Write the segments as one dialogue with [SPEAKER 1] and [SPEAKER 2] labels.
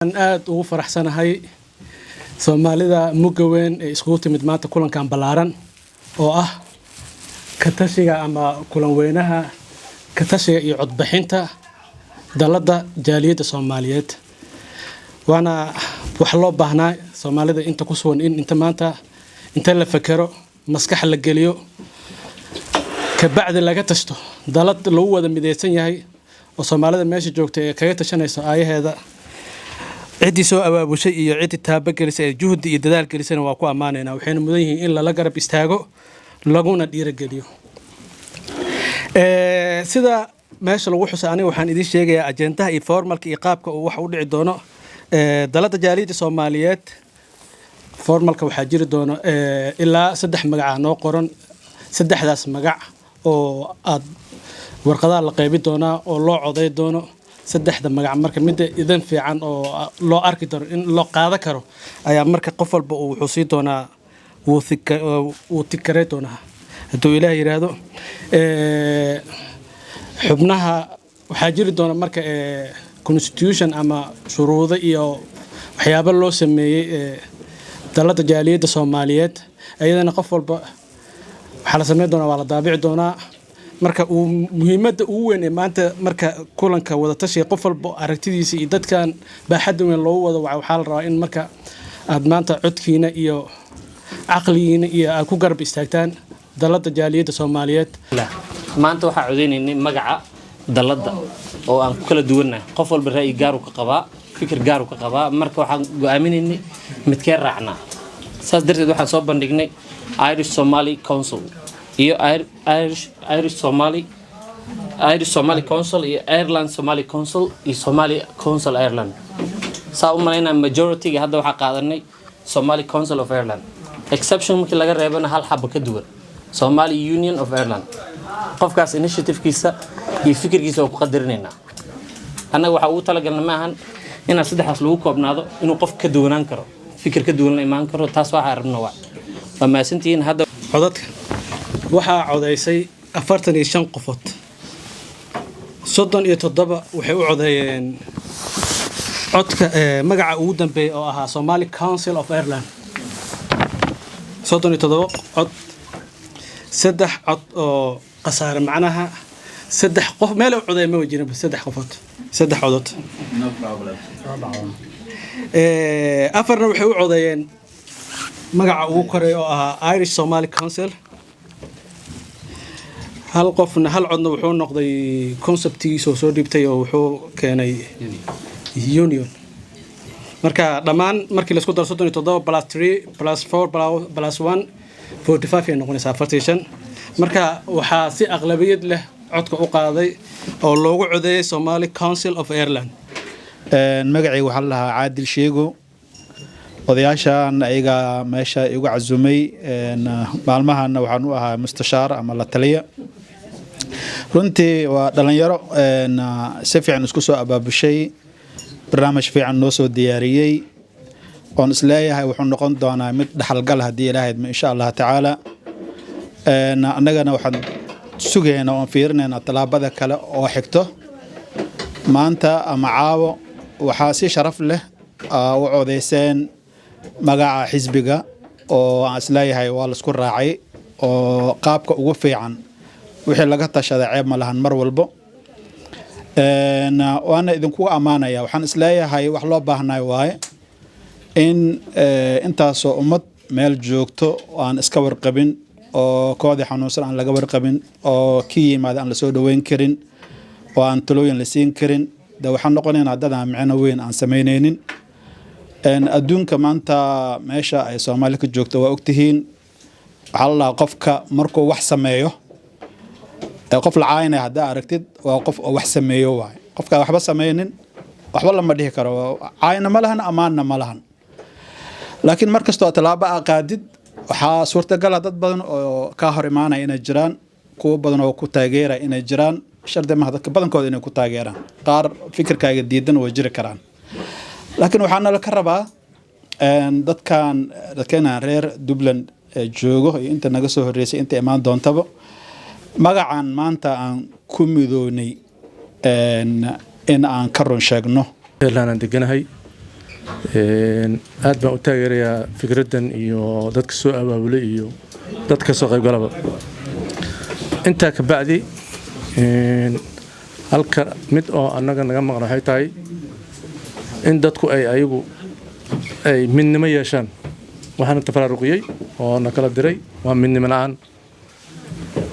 [SPEAKER 1] Aada ugu faraxsanahay Soomaalida mugga weyn ee iskugu timid maanta kulankan ballaaran oo ah katashiga ama kulan weynaha katashiga iyo codbixinta dalladda jaaliyadda Soomaaliyeed. Waana wax loo baahnaa Soomaalida inta ku sugan in inta maanta inta la fekero, maskax la geliyo, kabacdi laga tashto dalad lagu wada mideysan yahay oo Soomaalida meesha joogta ee kaga tashanayso aayaheeda. Ciddii soo abaabushay iyo ciddii taabagelisay ee juhdi iyo dadaal gelisayna waa ku ammaanaynaa, waxayna mudan yihiin in lala garab istaago laguna dhiirageliyo. Sida meesha lagu xusay, aniga waxaan idiin sheegayaa ajendaha iyo formalka iyo qaabka uu wax u dhici doono. Dalladda jaaliyadda Soomaaliyeed formalka waxaa jiri doono ilaa saddex magaca noo qoran, saddexdaas magac oo aad warqadaha la qaybi doonaa oo loo coday doono. Saddexda magac marka midda idan fiican oo loo arki doono in loo qaado karo ayaa marka qof walba uu wuxuu sii doonaa, wuu tikarey doonaa hadduu Ilaah yidhaahdo. Xubnaha waxaa jiri doona marka constitution ama shuruudo iyo waxyaabo loo sameeyey dalladda jaaliyadda Soomaaliyeed. Iyadana qof walba waxaa la sameyn doonaa, waa la daabici doonaa. Marka uu muhiimadda ugu weyn ee maanta marka kulanka wadatashiga, qof walba aragtidiisa iyo dadkan baaxadda weyn loogu wado, waxaa la rabaa in marka aad maanta codkiina iyo caqligiina iyo aad ku garab istaagtaan dalladda jaaliyadda Soomaaliyeed.
[SPEAKER 2] Maanta waxaa codeynaynay magaca dalladda oo aan ku kala duwannahay. Qof walba ra'yi gaaru ka qabaa, fikir gaaru ka qabaa. Marka waxaan go'aaminaynay midkee raacnaa. Saas darteed waxaan soo bandhignay Irish Somali Council iyo Irish Somali Council iyo Ireland Somali Council iyo Somali Council Ireland. Saa u malaynaa majority-ga hadda waxaa qaadanay Somali Council of Ireland, exception markii laga reebana hal xabo ka duwan, Somali Union of Ireland. Qofkaas initiative-kiisa iyo fikirkiisa waa ku qadarinaynaa. Annaga waxaa ugu talagalna maahan inaan saddexdaas lagu koobnaado, inuu qof ka duwanaan karo, fikir ka duwan la imaan karo. Taas waxaa rabna. Waa mahadsantihiin hadda.
[SPEAKER 1] Codadka waxaa codaysay 45 qofood. 37 waxay u codeeyeen codka magaca ugu dambeeya oo ahaa Somali Council of Ireland, 37 cod. Saddex cod oo khasaare, macnaha saddex qof meel u codeeya ma jirin, saddex qofood, saddex codod. Afarna waxay u codeeyeen magaca ugu koreeya oo ahaa Irish Somali Council. Hal qofna, hal codna wuxuu noqday conceptigiisa oo soo dhiibtay oo wuxuu keenay union. Marka dhammaan markii laisku daro, 37 plus three plus four plus one, 45 ay noqonaysaa, 45. Marka waxaa si aqlabiyad leh codka u qaaday oo loogu codeeyey Somali Council of Ireland.
[SPEAKER 3] Magacayga waxaa la dhahaa Caadil Sheego. Odayaashan ayaga meesha igu casumay. Maalmahana waxaan u ahaa mustashaar ama la taliya. Runtii waa dhalinyaro si fiican isku soo abaabushay, barnaamij fiican noo soo diyaariyey oon isleeyahay wuxuu noqon doonaa mid dhaxalgal haddii Ilaahay idmo, insha Allah tacaala. Annagana waxaan sugaynaa oon fiirinaynaa tallaabada kale oo xigto. Maanta ama caawo waxaa si sharaf leh u codeyseen magaca xisbiga oo aan isleeyahay waa laisku raacay oo qaabka ugu fiican wixii laga tashaday ceeb ma lahan mar walbo. Waana idinku ammaanaya. Waxaan isleeyahay wax loo baahnay waaye in intaasoo ummad meel joogto aan iska warqabin oo koodii xanuunsan aan laga warqabin oo kii yimaada aan lasoo dhoweyn karin oo aan talooyin la siin karin, de waxaan noqonaynaa dad aan micno weyn aan samaynaynin. Adduunka maanta meesha ay Soomaali ka joogto waa ogtihiin. Waxaa la dhahaa qofka markuu wax sameeyo, qof la caayinaya haddaa aragtid, waa qof oo wax sameeyo waay. Qofka waxba sameynin waxba lama dhihi karo, caayna ma lahan, ammaanna ma lahan. Laakiin mar kastoo tallaabo aa qaadid, waxaa suurtagala dad badan oo kaa hor imaanaya inay jiraan, kuwo badan oo ku taageeraya inay jiraan. Shardi maha dadka badankooda inay ku taageeraan, qaar fikirkaaga diidan way jiri karaan. Laakiin waxaa nala ka rabaa dadkan, dadkeenan reer Dublin joogo iyo inta naga soo horreysay, inta imaan doontaba, magacan maanta aan ku midoonay in aan ka run sheegno.
[SPEAKER 4] Aan deganahay. Aad baan u taageerayaa fikraddan iyo dadka soo abaabulay iyo dadka soo qaybgalaba. Intaa ka bacdi, halka mid oo annaga naga maqan waxay tahay in dadku ay ayagu ay midnimo yeeshaan. Waxaana tafaraaruqiyey oo na kala diray waa midnimo la'aan.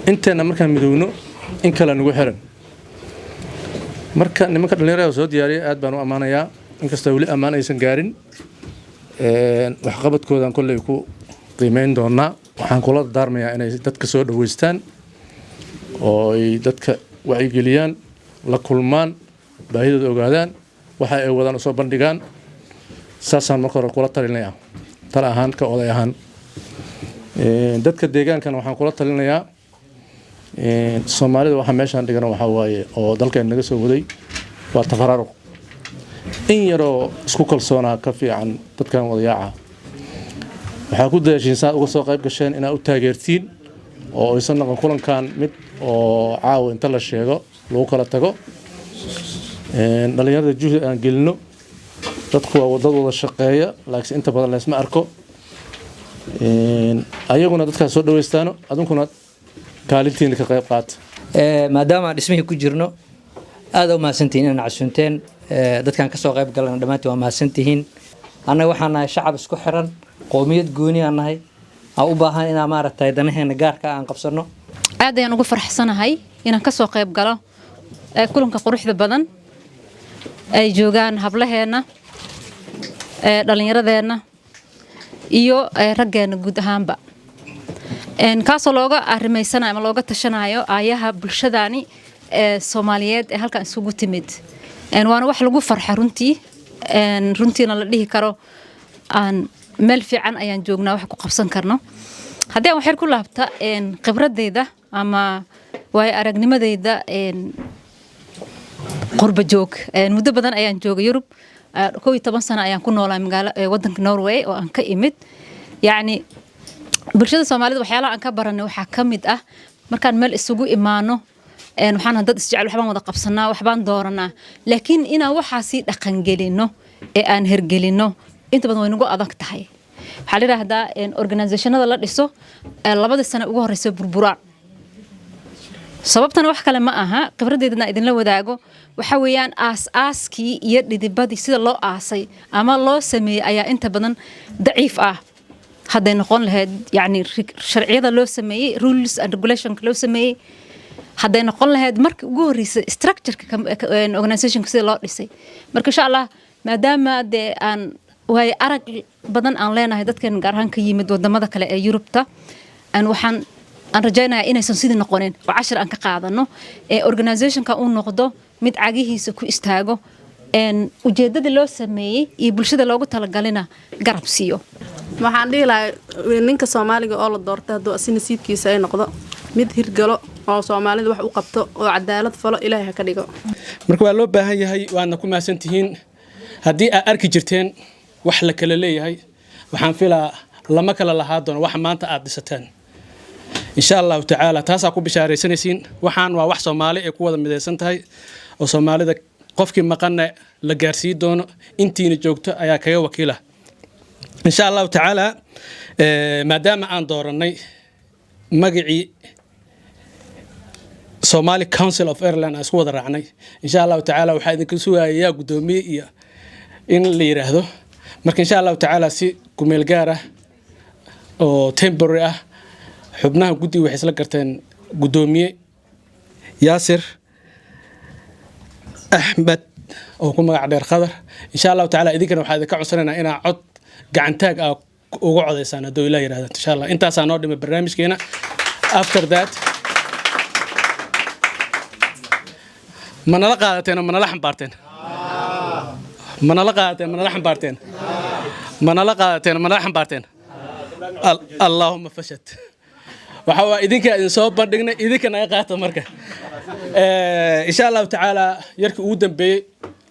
[SPEAKER 4] Inteenna markaan midowno, in kale nagu xiran. Marka nimanka dhallinyarada soo diyaariyay aad baan u ammaanayaa, inkastoo weli ammaan aysan gaarin. Waxqabadkoodan kolley ku qiimeyn doonaa. Waxaan kula dardaarmayaa inay dadka soo dhaweystaan oo ay dadka wacyigeliyaan, la kulmaan, baahidooda ogaadaan, waxa ay wadaan usoo bandhigaan. Saasaan marka hore kula talinayaa, tala ahaan, ka oday ahaan. Dadka deegaankana waxaan kula talinayaa, Soomaalida waxa meeshaan dhigan waxaa waaye oo dalkeen naga soo waday waa tafaraaruq. In yaroo isku kalsoonaa ka fiican dadkan wadayaaca. Waxaa ku dadaashiin saad uga soo qayb gasheen inaad u taageertiin oo aysan noqon kulankan mid oo caawa inta la sheego lagu kala tago. Dhallinyarada juhdi aan gelino. Dadku waa dad wada shaqeeya, laakiin inta badan laysma arko. Ayaguna dadkaas soo dhawaystaano, adunkuna kaalintiina ka qayb qaata.
[SPEAKER 5] Maadaama aan dhismihii ku jirno, aada u mahadsantihiin inaad casuunteen. Dadkan kasoo qayb galana dhammaantiin waa mahadsantihiin. Annaga waxaan nahay shacab isku xiran, qowmiyad gooni aan nahay, aan u baahan inaan maaragtay danaheena gaarka aan qabsano.
[SPEAKER 6] Aad ayaan ugu faraxsanahay inaan kasoo qayb galo kulanka quruxda badan ay joogaan hablaheenna, dhallinyaradeenna iyo raggeenna guud ahaanba, kaasoo looga arrimaysanayo ama looga tashanayo aayaha bulshadaani ee Soomaaliyeed ee halkan isugu timid. Waana wax lagu farxa runtii, runtiina la dhihi karo aan meel fiican ayaan joognaa wax ku qabsan karno. Haddii aan waxyar ku laabta khibradeyda ama waayo aragnimadeyda qurba joog, muddo badan ayaan joogay Yurub. 11 sano ayaan ku noolaa magaalo wadanka Norway oo aan ka imid. Yacni bulshada Soomaalida waxyaalaha aan ka baranay waxaa ka mid ah, markaan meel isugu imaano, waxaan dad isjecel, waxbaan wada qabsanaa, waxbaan dooranaa, laakiin inaan waxaasi dhaqangelino ee aan hergelino inta badan way nagu adag tahay. Waxaa la yidhaahdaa organisationada la dhiso 2dii sano ugu horeysa burburaan. Sababtana wax kale ma aha, khibradeydana idinla wadaago, waxa weeyaan aas-aaskii iyo dhidibadii sida loo aasay ama loo sameeyey ayaa inta badan daciif ah. Hadday noqon lahayd yacni sharciyada loo sameeyey, rules and regulationka loo sameeyey, hadday noqon lahayd markii ugu horreysay structureka organizationka sida loo dhisay. Marka insha Allah, maadaama dee aan waayo arag badan aan leenahay dadkan gaar ahaan ka yimid wadamada kale ee Yurubta, aan waxaan aan rajaynayaa inaysan sidii noqonin oo cashir aan ka qaadano ee organizationka uu noqdo mid cagihiisa ku istaago, ujeedadii loo sameeyey iyo bulshada loogu talagalina garab siiyo.
[SPEAKER 7] Waxaan dhihi lahaa, ninka Soomaaliga oo la doortay, hadduu asi nasiibkiisa ay noqdo mid hirgalo oo Soomaalida wax u qabto oo cadaalad falo, Ilaahay ha ka dhigo.
[SPEAKER 1] Marka waa loo baahan yahay, waadna ku mahadsan tihiin. Haddii aad arki jirteen wax la kala leeyahay, waxaan filaa lama kala lahaa doono waxa maanta aad dhisateen, insha Allahu tacaala. Taasaa ku bishaaraysanaysiin. Waxaan waa wax Soomaali ay ku wada midaysan tahay oo Soomaalida qofkii maqanna la gaarsiin doono, intiina joogto ayaa kaga wakiila, insha Allahu tacaala. Maadaama aan doorannay magacii Somali Council of Ireland, aan isku wada raacnay, insha Allahu tacaala waxaa idinka sugayaa guddoomiye iyo in la yiraahdo. Marka insha Allahu tacaala si kumeel gaar ah oo temporary ah, xubnaha guddiga waxay isla garteen guddoomiye Yaasir Axmed oo ku magac dheer Khadar. Insha Allahu tacaala idinkana waxaa idinka codsanaynaa inaa cod gacantaag ah uga codaysaan, hadduu Ilaah yiraahdo, insha Allah. Intaasaa noo dhimay barnaamijkeena. After that, ma nala qaadateen oo ma nala xambaarteen? Ma nala qaadateen, ma nala xambaarteen? Ma nala qaadateen, ma nala xambaarteen? Allaahuma fashad. Waxa waa idinka idin soo bandhignay, idinka naga qaata. Marka insha Allahu tacaala yarkii ugu dambeeyey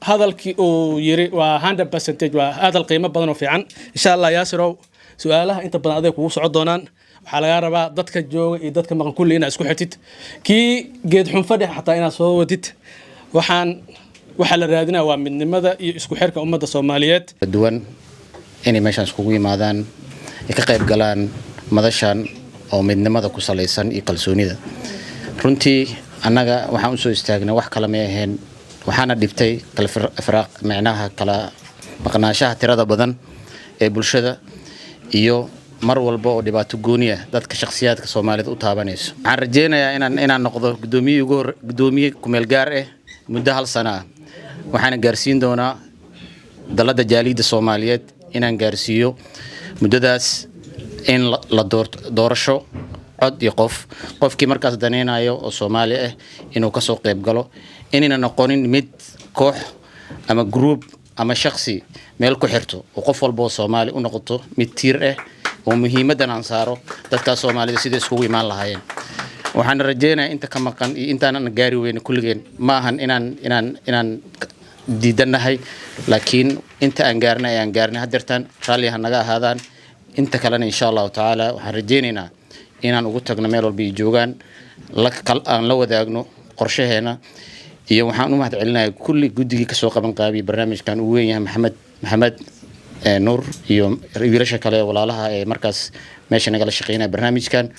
[SPEAKER 1] hadalkii uu yiri waa 100%, waa hadal qiimo badan oo fiican. Insha Allah Yaasirow, su-aalaha inta badan aday kugu socon doonaan. Waxaa lagaa rabaa dadka jooga iyo dadka maqan kulli inaad isku xirtid, kii geed xun fadhi xataa inaad soo wadid. Waxaan Waxaa la raadinaya waa midnimada iyo isku xirka ummadda Soomaaliyeed.
[SPEAKER 8] Duwan inay meeshaan iskugu yimaadaan, ay ka qayb galaan madashan oo midnimada ku salaysan iyo kalsoonida. Runtii annaga waxaan usoo istaagnay wax kale may ahayn, waxaana dhibtay kala firaaq, micnaha kala maqnaanshaha tirada badan ee bulshada iyo mar walba oo dhibaato gooniya dadka shakhsiyaadka Soomaalida u taabanayso. Waxaan rajeynayaa inaan noqdo guddoomiye ugu hor, guddoomiye kumeel gaar ah muddo hal sano ah. Waxaana gaarsiin doonaa dalladda Jaaliyadda Soomaaliyeed inaan gaarsiiyo muddadaas in la doorto doorasho cod iyo qof, qofkii markaas danaynayo oo Soomaali ah inuu kasoo qayb galo, inayna noqonin mid koox ama group ama shaksi meel ku xirto, oo qof walba oo Soomaali u noqoto mid tiir ah, oo muhiimaddan aan saaro dadkaas Soomaalida sidai iskugu imaan lahaayeen. Waxaan rajeynayaa inta ka maqan iyo intaanan gaari weyne kulligeen ma ahan inaan diidannahay, laakiin inta aan gaarnay ayaan gaarnay. Hadeertaan raalli ha naga ahaadaan inta kalena. Insha Allahu tacaala waxaan rajeynaynaa inaan ugu tagno meel walba ay joogaan, aan la wadaagno qorshaheena. Iyo waxaan u mahad celinayaa kulli guddigii kasoo qaban qaabiyay barnaamijkan, uu weyn yahay Maxamed Nuur iyo wiilasha kale ee walaalaha ee markaas meesha nagala shaqeynaya barnaamijkan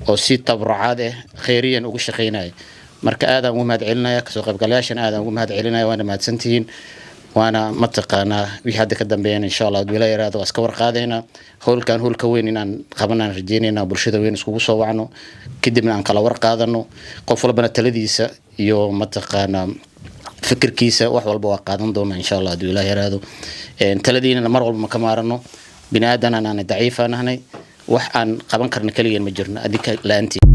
[SPEAKER 8] oo si tabarucaad ah kheyriyan uga shaqeynaya. Marka aadaan ugu mahad celinaya kasoo qaybgalayaashan, aadaan ugu mahad celinaya, waana mahadsantihiin. Waana mataqaanaa wixii hadda ka dambeeyana, insha Allah hadduu Ila yaraado, waa iska warqaadeynaa. Howlkan howlka weyn inaan qabanaan rajeynayna, bulshada weyn iskugu soo wacno, kadibna aan kala warqaadano, qof walbana taladiisa iyo mataqaanaa fikirkiisa wax walba waa qaadan doona, insha Allah hadduu Ilaah yaraado. Taladiinana mar walba ma ka maarano. Bini aadan aan daciifaan ahnay, wax aan qaban karna keligeen ma jirno adinka la-aantiin.